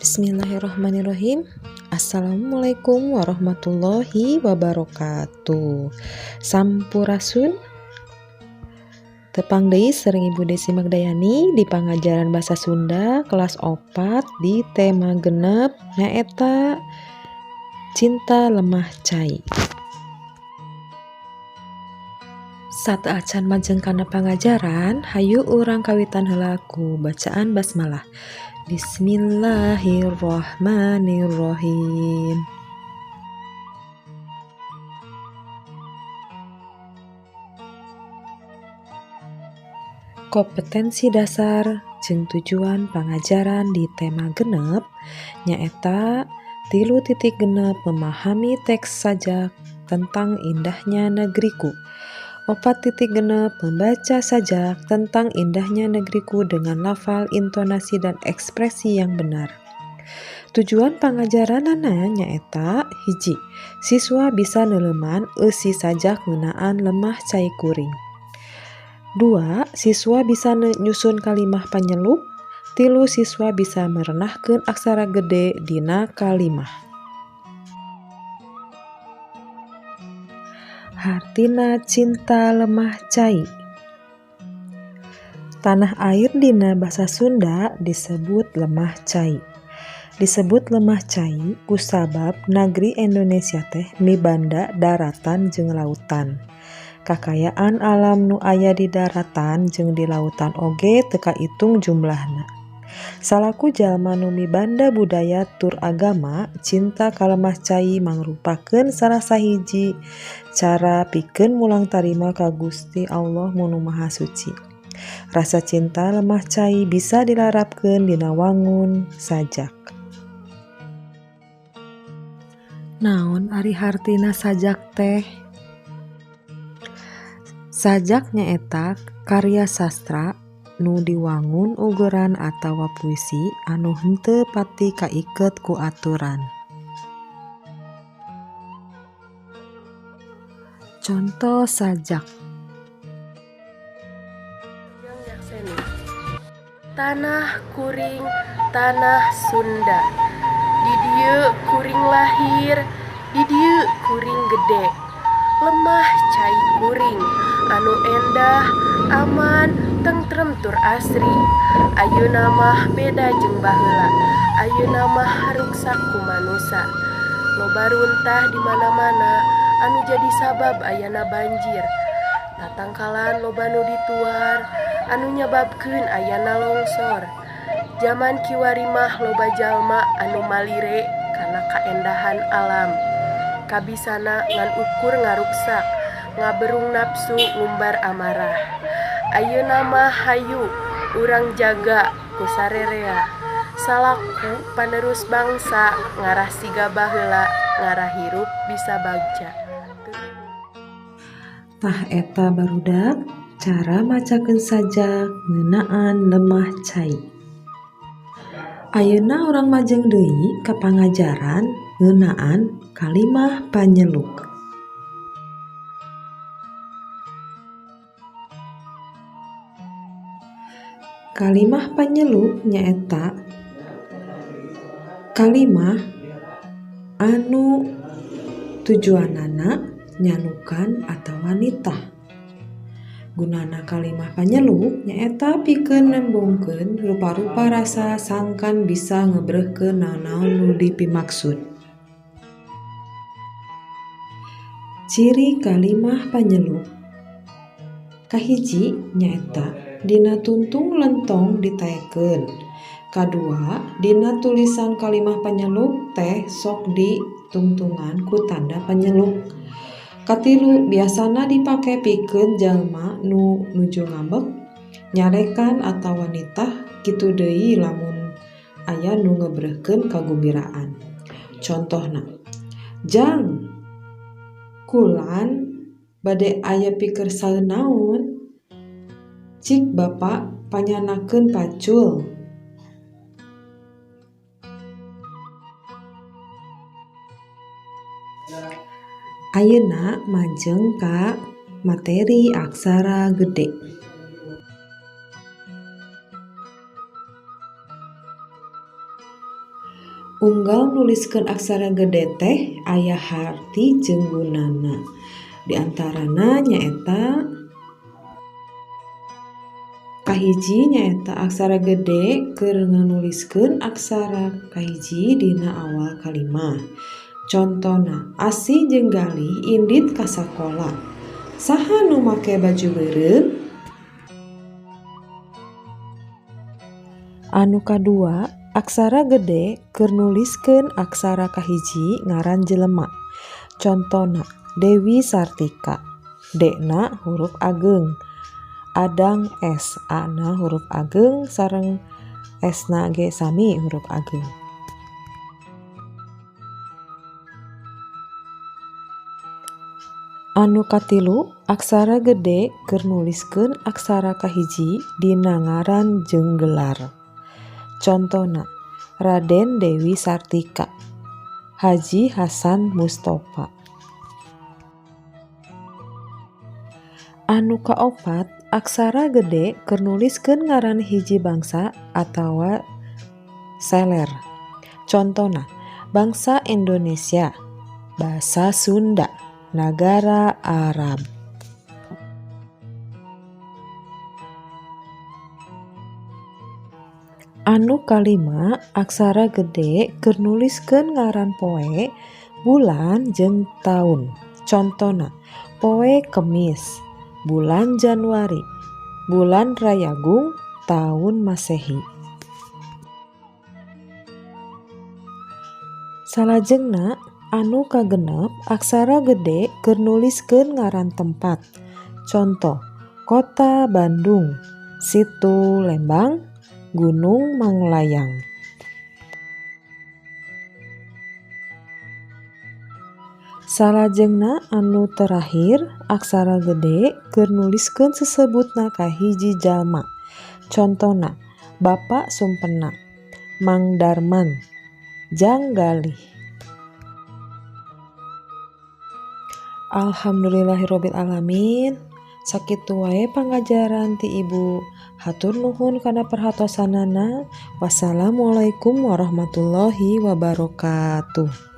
Bismillahirrahmanirrahim. Assalamualaikum warahmatullahi wabarakatuh. Sampurasun. Tepang deui sareng Ibu Desi Magdayani di pangajaran Bahasa Sunda kelas 4 di tema 6, nyaeta Cinta Lemah Cai. Sateuacan majeng kana pangajaran, hayu urang kawitan heula ku bacaan basmalah. Bismillahirrahmanirrahim. Kompetensi dasar jeung tujuan pangajaran di tema 6 nyaeta 3.6 memahami teks sajak tentang indahnya negeriku. 4.6 membaca sajak tentang indahnya negeriku dengan lafal, intonasi, dan ekspresi yang benar. Tujuan pangajaranana nyaeta 1. Siswa bisa neuleuman eusi sajak ngeunaan lemah cai kuring. 2. Siswa bisa nyusun kalimah panyeluk. 3. Siswa bisa merenahkeun aksara gede dina kalimah. Hartina cinta lemah cai. Tanah air dina basa Sunda disebut lemah cai. Disebut lemah cai kusabab nagri Indonesia teh mibanda daratan jeung lautan. Kakayaan alam nu aya di daratan jeung di lautan oge teu kaitung jumlahna. Salaku jalma nu mibanda budaya tur agama, cinta ka lemah cai mangrupakeun salah sahiji cara pikeun mulang tarima ka Gusti Allah nu Maha Suci. Rasa cinta lemah cai bisa dilarapkeun dina wangun sajak. Naon ari hartina sajak teh? Sajak nyaeta karya sastra nu diwangun ugeran atawa puisi anu henteu pati kaiket ku aturan. Conto sajak. Tanah kuring, tanah Sunda. Di dieu kuring lahir, di dieu kuring gede. Lemah cai kuring, anu endah, aman, tentrem tur asri. Ayeuna mah beda jeung baheula, ayeuna mah haruksak ku manusa. Loba runtah di mana-mana, anu jadi sabab ayana banjir. Tatangkalan loba nu dituar, anu nyababkeun ayana longsor. Jaman kiwari mah loba jalma anu malire kana kaendahan alam. Kabisana ngan ukur ngaruksak, ngaberung nafsu ngumbar amarah. Ayeuna mah hayu urang jaga ku sarerea. Salaku panerus bangsa ngarah siga baheula, ngarah hirup bisa bagja. Tah eta barudak cara macakeun sajak ngeunaan lemah cai. Ayeuna urang majeng deui ka pangajaran ngeunaan kalimah panyeluk. Kalimah panyeluk nyaeta kalimah anu tujuanana nyanukan atawa nitah. Gunana kalimah panyeluk nyaeta pikeun nembongkeun rupa-rupa rasa sangkan bisa ngebrehkeun naon-naon nu dipimaksud. Ciri kalimah panyeluk kahiji nyaeta dina tuntung lentong ditaekeun. Kadua, dina tulisan kalimah panyeluk teh sok ditungtungan ku tanda panyeluk. Katilu, biasana dipake pikeun jalma nu nuju ngambek, nyarekan atawa nitah, kitu deui lamun aya nu ngebrehkeun kagumbiraan. Contohna, jang kulan bade aya pikersa naon? Cik bapa panyanakeun pacul. Ayeuna majeng ka materi aksara gede. Unggal nuliskeun aksara gede teh aya harti jeung gunana. Di antarana nyaeta kahiji nyaeta aksara gede keur nuliskeun aksara kahiji dina awal kalimah. Contona, Asih jeung Galih indit ka sakola. Saha nu make baju beureum? Anu kadua, aksara gede keur nuliskeun aksara kahiji ngaran jelema. Contona, Dewi Sartika. D-na huruf ageng. Adang S, A-na huruf ageng sareng S-na ge sami huruf ageng. Anu katilu, aksara gede keur nuliskeun aksara kahiji dina ngaran jeung gelar. Contona, Raden Dewi Sartika, Haji Hasan Mustopa. Anu kaopat, aksara gede keur nuliskeun ngaran hiji bangsa atawa seler. Contona, bangsa Indonesia, basa Sunda, nagara Arab. Anu kalima, aksara gede keur nuliskeun ngaran poe, bulan jeung taun. Contona, poe Kemis, bulan Januari, bulan Rayagung, taun Masehi. Salajengna, anu kagenep, aksara gede keur nuliskeun ngaran tempat. Contoh, Kota Bandung, Situ Lembang, Gunung Manglayang. Salajengna anu terakhir, aksara gede keur nuliskeun sesebutna ka hiji jalma. Contona, Bapak Sumpena, Mang Darman, Jang Galih. Alhamdulillahirabbil alamin. Sakitu wae pangajaran ti Ibu. Hatur nuhun kana perhatosanana. Wassalamualaikum warahmatullahi wabarakatuh.